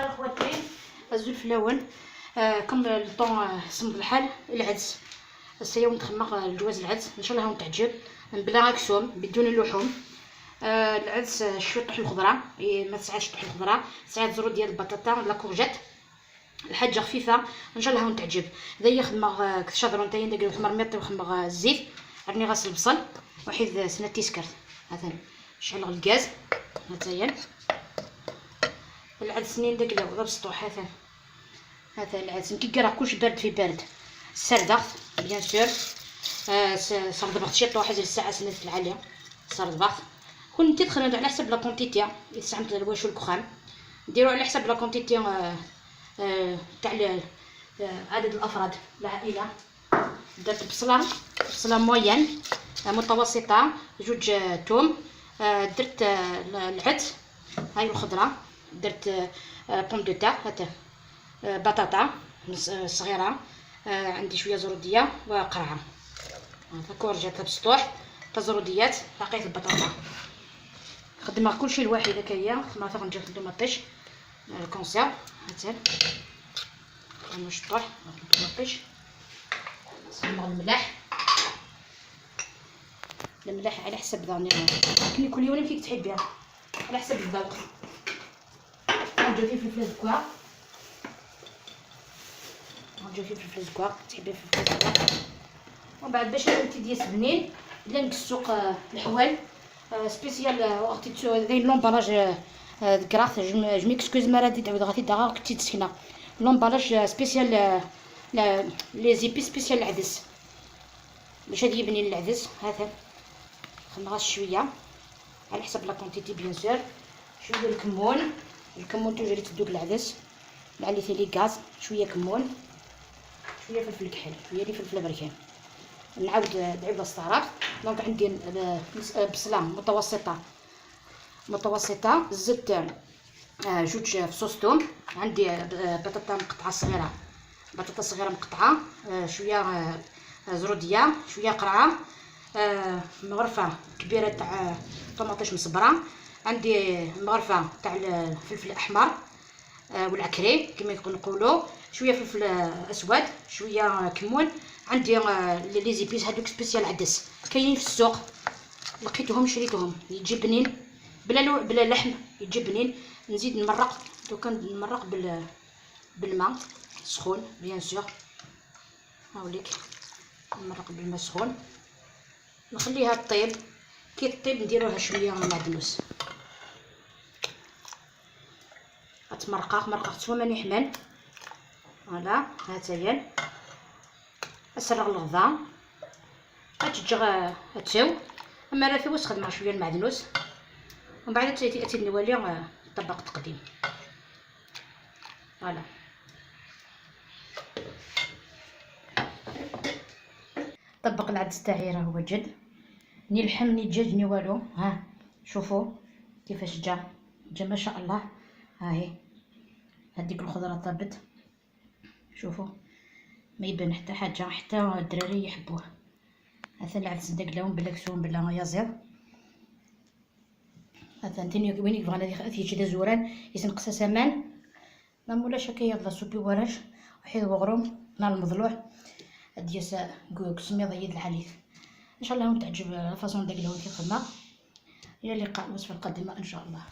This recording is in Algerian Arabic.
اخواتي الزلفلاون comme le temps سمد الحال العدس السيا نتخمق الجواز العدس ان شاء الله هون تعجب بلا اكسوم بدون اللحوم. العدس شوية طحن الخضرة، ما تسعاش طحن الخضرة، ساعات زرو ديال البطاطا la courgette، الحاجة خفيفة ان شاء الله هون تعجب. هذا خدمة كشادرون تاين داك الخمر ميطي وخمر الزيت، راني غاسل البصل وحيد سنة تيسكرت. هذا شعل الغاز هاتايا العدس نين داك لا بسطوح. هذا العدس كي راه كلشي بارد في بارد السردخ bien sûr. سردبخت شي طوح الساعة سنة العالية سردبخت كون تدخل على حسب la quantité يتسعمت الواش الكخام ديروا على حسب la quantité تاع عدد الافراد العائلة. درت بصله moyenne متوسطه، جوج توم، درت العدس هاي الخضرة، درت pommes de terre هاتا بطاطا صغيرة، عندي شوية زروديه وقرعه، هذا courgette بسطوح تزروديات لقيت البطاطا. خدمة كلشي الواحد هكايا خدمة فيها ندير طوماطيش ال conserve هاتا نشطح طوماطيش نسمر الملاح الملاح على حسب ذاني كل كل يوم كيف تحبيها على حسب الذوق. ندير فيه فلفل زكوا، ندير فيه فلفل زكوا تحبي فلفل زكوا. ومن بعد باش تديس بنين بلا نكسوق الحوال spécial وقت ذي l'emballage كراث je m'excuse ما راه تعاود غادي داغا كنتي تسكنه l'emballage spécial les épices spécial العدس باش هادي يبني العدس. هذا خمغاش شوية على حسب la quantité bien sûr. شوية الكمون، الكمون toujours تدوق العدس لعلي les gaz، شوية كمون، شوية فلفل كحل، شوية لي فلفل بركان. نعاود نعاود الصراف. donc عندي بصله متوسطه، زدت جوج فصوص توم، عندي بطاطا مقطعه صغيرة، بطاطا صغيرة مقطعه، شوية زروديه، شوية قرعه، مغرفه كبيرة تاع طوماطيش مصبره، عندي مغرفه تاع الفلفل الاحمر والعكري كما نقولوا، شوية فلفل اسود، شوية كمون. عندي les épices هذوك spécial عدس كاينين في السوق، لقيتهم شريتهم، يجي بنين بلا لحم يجي بنين. نزيد نمرق دوكا نمرق بالماء سخون bien sûr، هاوليك نمرق بالماء سخون، نخليها طيب. كي طيب نديروها شوية معدنوس، تمرقه مرقه سوا ماني حمان. voilà هاتايا اسرغ الغدا تجي تساو. اما راه في وسط خدمة شوية المعدنوس، ومن بعد تاتي نولي طبق التقديم. voilà طبق العدس تاعي راه هو جد، ني لحم ني دجاج ني والو. ها شوفوا كيفاش جا، جا ما شاء الله. ها هي هذيك الخضرة طابت، شوفوا ما يبان حتى حاجة، حتى الدراري يحبوه. هذا العدس داك لون بلا كسوم بلا يزير. هذا انتني وين يبغى غادي يجي زوران يسنقص سمان لا مولا شكاية لا سوبي وراش وحيد وغروم نار المضلوع ديال كسميض يد الحليف. ان شاء الله تعجب façon داك لون في الخدمة. الى اللقاء الوصفة القادمة ان شاء الله.